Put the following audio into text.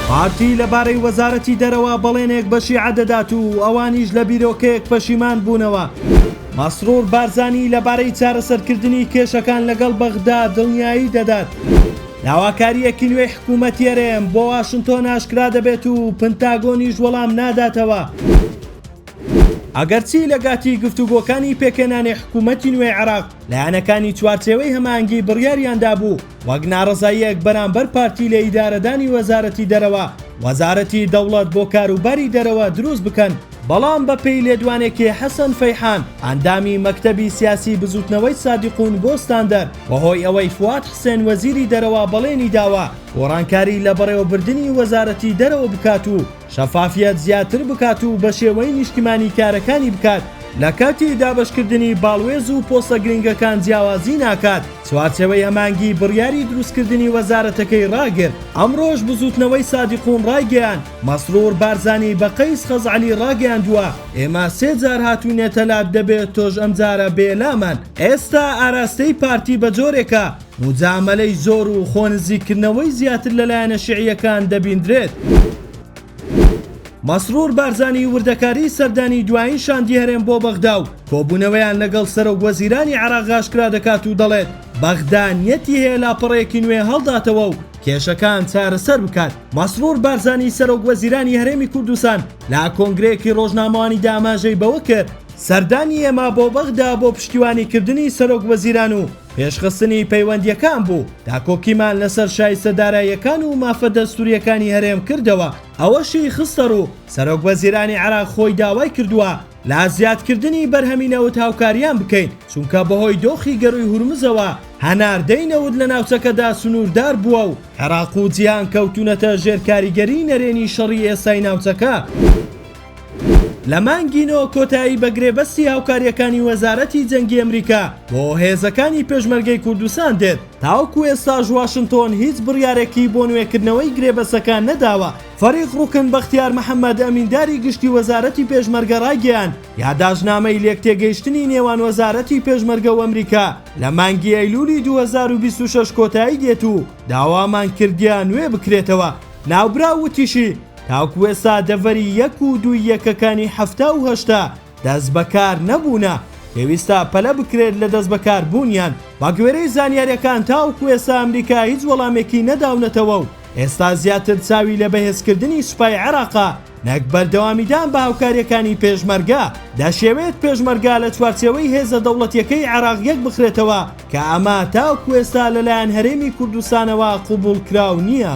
پارتی لەبارەی وەزارەتی دەرەوە بەڵێنێک بە شیعە دەدات و ئەوانیش لە بیرۆکەیەک پەشیمان بوونەوە. مەسرور بارزانی لەبارەی چارەسەرکردنی کێشەکان لەگەڵ بەغدا دڵنیایی دەدات. داواکارییەکی نوێی حکوومەتی هەرێم بۆ واشنتۆن ئاشکرا دەبێت و پنتاگۆنیش وەڵام ناداتەوە. ئەگەرچی لە گاتی گفتوگۆکانی پێکهێنانی حکوومەتی نوێی عێراق، لایەنەکانی چوارچێوەی هەماهەنگی بڕیاریان دابوو وەک ناڕەزاییەک بەرامبەر پارتی لە ئیدارەدانی وەزارەتی دەرەوە، وەزارەتی دەوڵەت بۆ کاروباری دەرەوە دروست بکەن، بەڵام بەپێی لێدوانێکی حەسەن فەیحان، ئەندامی مەکتەبی سیاسی بزوتنەوەی سادیقون بۆ ستاندەر، بەهۆی ئەوەی فواد حسێن وەزیری دەرەوە بەڵێنی داوە گۆڕانکاری لە بەڕێوەبردنی وەزارەتی دەرەوە بکات و شەفافیەت زیاتر بکات و بەشێوەی نیشتیمانی کارەکانی بکات، لە کاتی دابەشکردنی باڵوێز و پۆستە گرنگەکان جیاوازی ناکات، چوارچێوەی هەماهەنگی بڕیاری دروستکردنی وەزارەتەکەی ڕاگرت. ئەمڕۆش بزوتنەوەی سادیقون ڕایگەیاند، مەسرور بارزانی بە قەیس خەزعەلی ڕاگەیاندووە، ئێمە سێ جار هاتوینەتە لات دەبێت تۆش ئەمجارە بێ لامان. ئێستا ئاراستەی پارتی بەجۆرێکە موجامەلەی زۆر و خۆنزیککردنەوەی زیاتر لە لایەنە شیعییەکان دەبیندرێت. مەسرور بارزانی وردەکاریی سەردانی دوایین شاندی هەرێم بۆ بەغدا و کۆبوونەوەیان لەگەڵ سەرۆک وەزیرانی عێراق ئاشکرا دەکات و دەڵێت، بەغدا نیەتی هەیە لاپەڕەیەکی نوێ هەڵداتەوە و کێشەکان چارەسەر بکات. مەسرور بارزانی سەرۆک وەزیرانی هەرێمی کوردستان لە کۆنگرەیەکی ڕۆژنامەوانیدا ئاماژەی بەوە کرد، سەردانی ئێمە بۆ بەغدا بۆ پشتیوانیکردنی سەرۆک وەزیران و پێشخستنی پەیوەندییەکان بوو، داکۆکیمان لەسەر شایستە داراییەکان و مافە دەستوورییەکانی هەرێم کردەوە. ئەوەشی خستەڕوو، سەرۆکوەزیرانی عێراق خۆی داوای کردووە لە زیادکردنی بەرهەمی نەوت هاوکاریان بکەین، چونکە بەهۆی دۆخی گەرووی هورمزەوە هەناردەی نەوت لە ناوچەکەدا سنووردار بووە و عێراق و جیهان کەوتوونەتە ژێر کاریگەریی نەرێنی شەڕی ئێستای ناوچەکە. لە مانگی نۆ کۆتایی بە گرێبەستی هاوکارییەکانی وەزارەتی جەنگی ئەمریکا بۆ هێزەکانی پێشمەرگەی کوردستان دێت، تاوەکو ئێستاش واشنتۆن هیچ بڕیارێکی بۆ نوێکردنەوەی گرێبەستەکان نەداوە. فەریق ڕوکن بەختیار محەمەد ئەمینداری گشتی وەزارەتی پێشمەرگە ڕایگەیاند، یاداشتنامەی لێکتێگەیشتنی نێوان وەزارەتی پێشمەرگە و ئەمریکا لە مانگی ئەیلولی 2026 کۆتایی دێت و داوامان کردیە نوێ بکرێتەوە. ناوبراو وتیشی، تاوەکو ئێستا دەڤەری یەک و دووی یەکەکانی 70 و 80 دەستبەکار نەبوونە، پێویستە پەلە بکرێت لە دەستبەکاربوونیان. بەگوێرەی زانیارییەکان تاوەکو ئێستا ئەمریکا هیچ وەڵامێکی نەداونەتەوە و ئێستا زیاتر چاوی لە بەهێزکردنی سوپای عێراقە نەک بەردەوامیدان بە هاوکارییەکانی پێشمەرگە. دەشیەوێت پێشمەرگە لە چوارچێوەی هێزە دەوڵەتییەکەی عێراق یەکبخرێتەوە کە ئەمە تاوەکو ئێستا لەلایەن هەرێمی کوردستانەوە قبوڵکراو نییە.